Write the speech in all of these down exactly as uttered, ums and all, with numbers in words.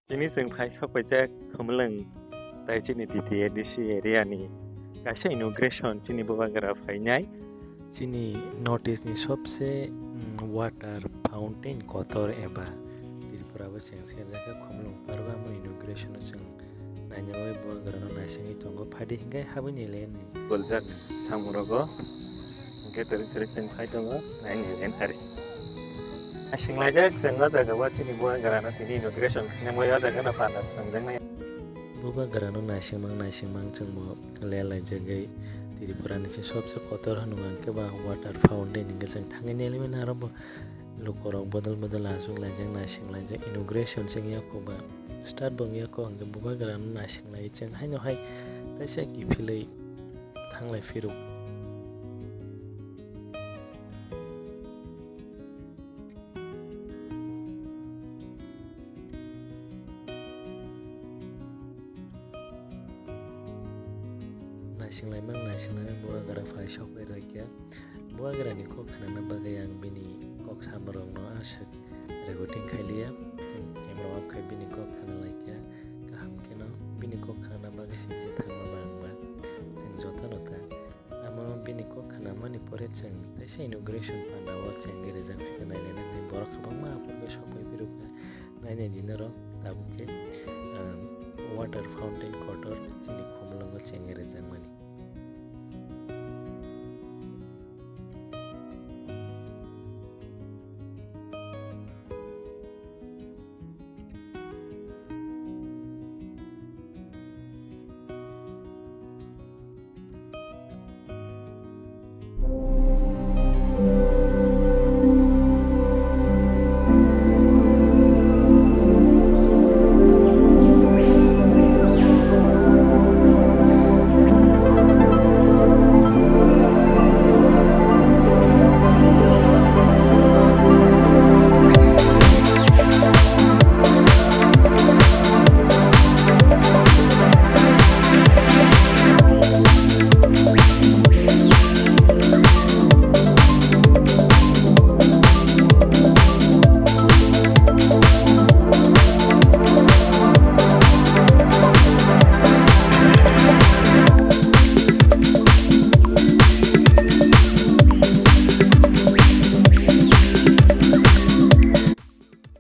Chini chwng phai sok paijak Khumulwng tai chini T T A D C area ni kaisa inauguration chini Bubagra phainai. Chini North East ni sobse, mm, water fountain kotor eba Tripura bo chwng serjak kha Khumulwng park o, amo inauguration o chwng naina bagwi Bubagra no naisingwi tongo. Phaidi hinkhe habwi ni le ni. Goljak samung rogo. Hingke twrwk twrwk chwng phai tongo, naini len hari. Aswk laijak chwng o jaga o chini Bubagra no tini inauguration khainai, moi o jaga no panda chwngjaknai. Bubagra no naisingmang naisingmang chwng bo le laijagwi Tripura ni se sobse kotor hwnwi hwnkhe ba water fountain hingke chwng thangwi nailai mano aro bo lukorok bodol bodol aswk laijak naising laijak inauguration chwng yako ba start bo wngya ko hwnkhe Bubagra no naising lai chwng haino hai teisa kiphilwi thanglai phiruk. Naisinglaimang naisinglaimang Bubagra phai sok bai rwkya. Bubagrani kok khnana bagwi ang bini kok samarokno aswk recording khailiya. Chwng camera off khai bini kok khna laikya. Kaham kheno bini kok khnana bagwi singsa thangma ba ang ba. Chwng jotono ta. Amo bini kok khnamani pore chwng teisa inauguration panda o chwng rijak phikha nailainani borok kwbangma aphuru khe sokphai phirukha nainai di norok tabuk khe, ah, water fountain kotor chini Khumulwngo chwng rijakmani.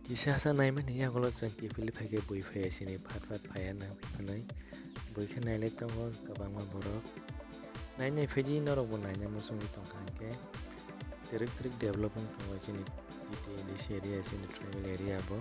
Kisa sa naimani yagulo chwng kiphilwi phaikhe bui phaiya sini phat phat phaiya na hwnwi bui khe nailai tongo kwbangma borok. Nainai phaidi norokbo naina muchungwi tongkha hinkhe twrwk twrwk development tongo chini T T A D C area, chini tribal area bo.